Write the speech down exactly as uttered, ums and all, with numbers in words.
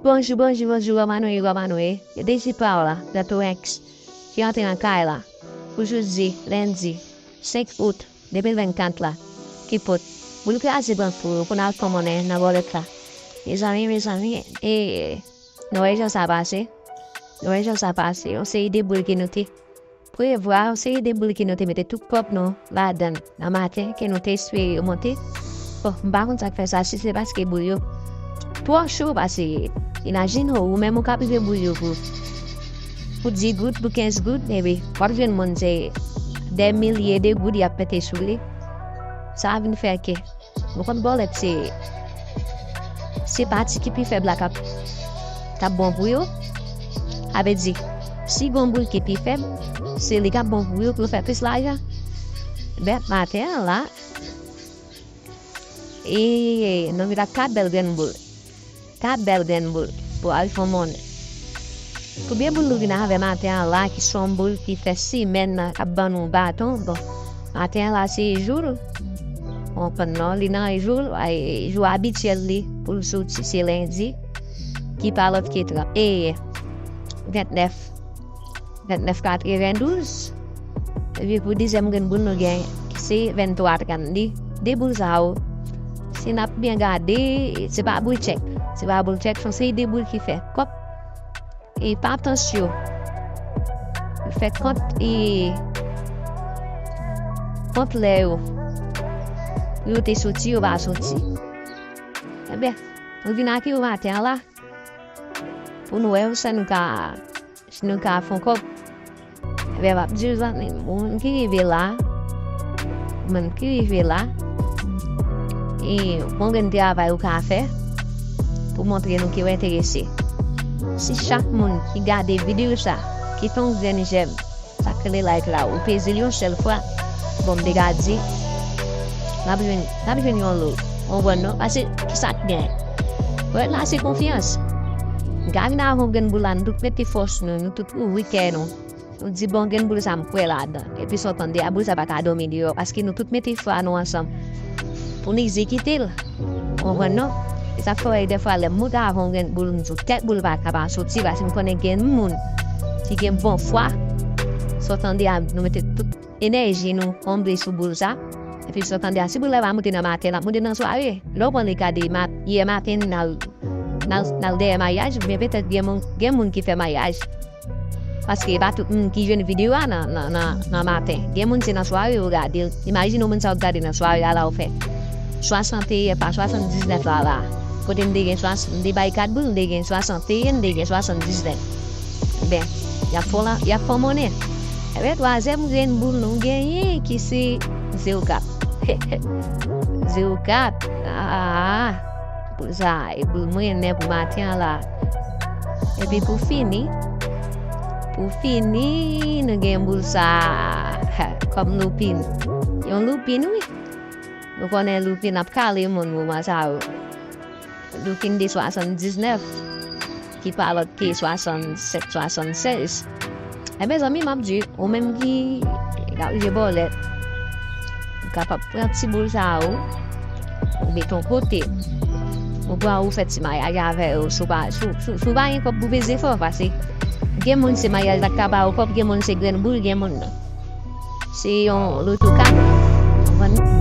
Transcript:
Bonjou, bonjou, bonjou, Romano e Romano e. Yo te di pa w la, nan Torenx, ki antre nan kay la, pou jodi, lendi, senk out de mil vennkat la, ki pot boul kraze bank pou yo, pou n al fè monnen nan bòlèt la. Mezanmi, mezanmi, e, nou wè jan sa pase? Nou wè jan sa pase? Yon seri de boul ke nou te prevwa, yon seri de boul ke nou te mete tout kòb nou ladan l nan maten, ke nou te espere yo monte. Bon, m pa konn sa k fè sa, si se paske boul yo twò cho, paske imajine w, ou menm ou ka prive boul yo pou, pou dis goud, pou kenz goud, epi w ap jwenn moun se dè milye de goud y ap mete sou li. Sa vin fè ke nou konn bòlèt se, se pati ki pi fèb la k ap, k ap bon pou yo. Sa vle di, si gon boul ki pi fèb, se li k ap bon pou yo, pou yo fè plis lajan. Ben, maten an la, e, nou vin ak kat bèl grenn boul. Kat bèl grenn boul pou al fè monnen. Konbyen boul nou vin avè maten an la, ki se yon boul ki fè semèn nan k ap ban nou baton? Bon, maten an la se jou l. Ou konprann non, li nan jou l, ay, jou abityèl li pou l soti se lendi, ki pa lòt ke trant, e, ventnèf, ventnèf katrevendouz. Epi pou dezyèm grenn boul nou gen, se venntwa trant. Li, de boul sa yo, si n ap byen gade, se pa boul tchèk. Se pa boul tchèk, se yon seri de boul ki fè kòb. E pa tansyon. Fè kont, e, kont lè yo, pou yo te soti, yo pa soti. Ebyen, nou vin ak yo maten an la. Pou nou wè sa nou ka, si nou ka fè yon kòb. Ebyen, m ap di w, zanmi m, moun ki rive la, moun ki rive la, e bon grenn travay ou ka fè pou montre nou ke w enterese. Si chak moun ki gade videyo sa kite yon grenn jèm, sa k rele like la, ou peze l yon sèl fwa, bon, m te ka di, n ap jwenn, n ap jwenn yon lo. Ou konprann non? Paske ki sa k gen? Wè, la se konfyans. M ka vin avè yon grenn boul la, nou tout mete fòs nou, nou tout ouvri kè nou. Nou di bon grenn boul sa m kwè ladan. Epi sa w tande a, boul sa pa ka dòmi deyò, paske nou tout mete fwa nou ansanm pou n egzekite l. Ou konprann non? E sa fè w wè dèfwa lè m moute avè yon grenn boul, m di w tèt boul pa ka pa soti, paske m konnen gen moun ki gen bon fwa. Sa w tande a, nou mete tout enèji nou konble sou boul sa. Epi sa w tande a, si boul la pa moute nan maten, l ap moute nan sware. Lè w pran le ka de ma-, yè maten, n al, n al, n al dèyè maryaj, oubyen petèt gen moun, gen moun ki fè maryaj. Paske e pa tout moun ki jwenn videyo a nan, nan, nan, nan maten. Gen moun se nan sware yo gade l. Imajine w moun sa w gade nan sware a la ou fè swasanteyen pa swasanndiznèf la la. Kote m te gen swas-, m te bay kat boul, m te gen swasanteyen, m te gen swasanndiznèf. Ben, y ap fè w la, y ap fè w monnen. Ebyen, twazyèm grenn boul nou genyen ki se zewo kat. Zewo kat. Ah, boul sa, e boul mwen nen pou maten an la. Epi pou fini, pou fini, nou gen boul sa, kòm loupin. Yon loupin, wi. Nou konnen loupin ap kale moun moman sa yo. Loupin de swasanndiznèf, ki pa lòt ke swasannsèt, swasannsèz. Ebyen, zanmi, m ap di, ou menm ki, ki ap jwe bòlèt, ou kapab pran ti boul sa yo, ou mete yon kote. Ou pran, ou fè ti maryaj avè yo, si w pa, si w, si w, si w pa gen kòb pou peze fò, paske gen moun se maryaj la k ka ba yo kòb, gen moun se grenn boul, gen moun se yon loto kat. Ou konprann?